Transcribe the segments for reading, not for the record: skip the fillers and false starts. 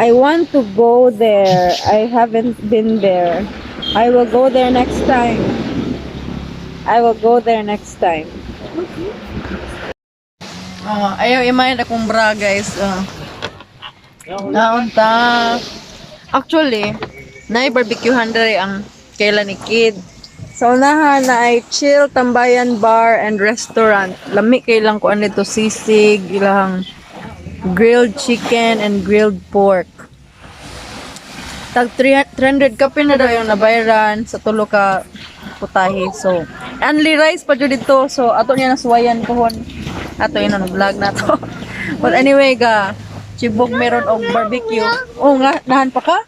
I want to go there. I haven't been there. I will go there next time. I will go there next time. Oh, ayaw i-mind akong bra, guys. Oh. Naon ta. Actually, naay barbecuehan diri ang kaila ni Kid. Sa unahan na ay Chill Tambayan Bar and Restaurant. Lami kay lang kuan nito, sisig, ilang grilled chicken and grilled pork. Tag 300 kapin na daw yung nabayaran sa tulo ka putahe. So, only rice pa jud dito. So, ato niya nasuwayan pohon. Ato yun ang vlog na to. But anyway, ga, chibog meron og barbecue. Oh, nga, nahan pa ka?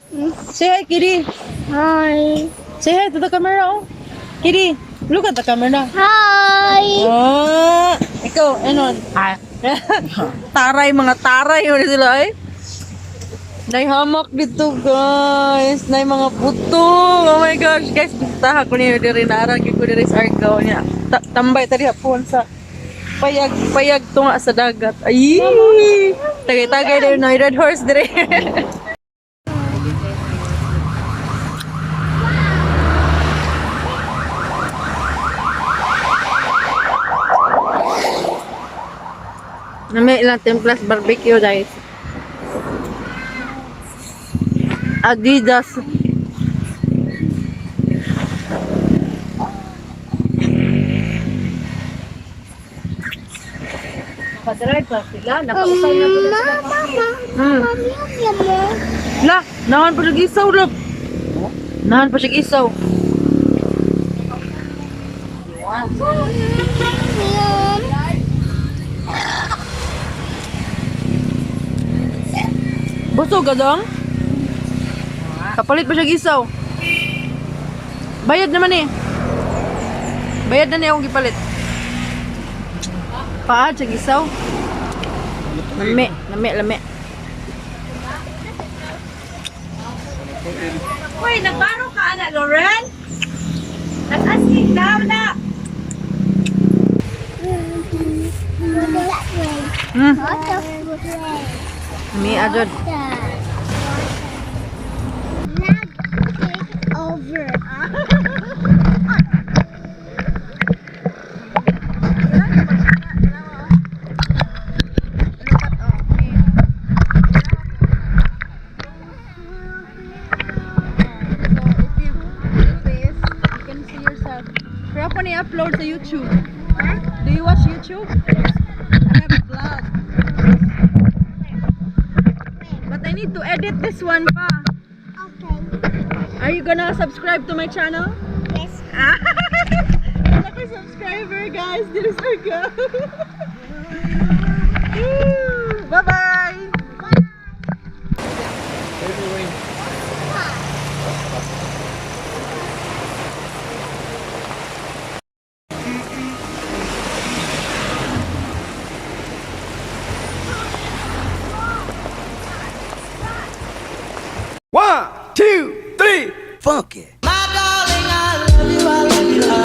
Say hi, Kitty. Hi. Say hi to the camera, oh. Kitty, look at the camera. Hi. Ah, ikaw, ano? Ah. Taray, mga taray. Yun sila, ay. Nay hamak dito, guys. Nay mga puto. Oh my gosh, guys. Bisitaha ko niyo diri, naara gyud ko diri sa Argao niya. Tambay tadi hapon sa payag payag tunga sa dagat. Ay! Tagay-tagay diri na red horse diri. Nami ilang templas barbecue, guys. Adidas. Nakadrave pa sila. Nakausay na po sila. Mama, mama. La, nahan pa siya isaw, love. Nahan pa siya isaw. Busog ka dong? Kapalit pa siya isaw. Bayad naman eh. Bayad na niya akong gipalit. Paad siya isaw. Lami, lami, lami. Uy, nagbaro ka, ana, Lauren? Nag-asking daw na. Mi agad. Take over. So if you do this, you can see yourself. Pero ako ni-upload sa YouTube. Do you watch YouTube? I have a vlog. But I need to edit this one pa. Okay. Are you gonna subscribe to my channel? Yes. Wala ko'y subscriber, guys. This is our go. Bye-bye! One, two, three, funk it. My darling, I love you, I love you, I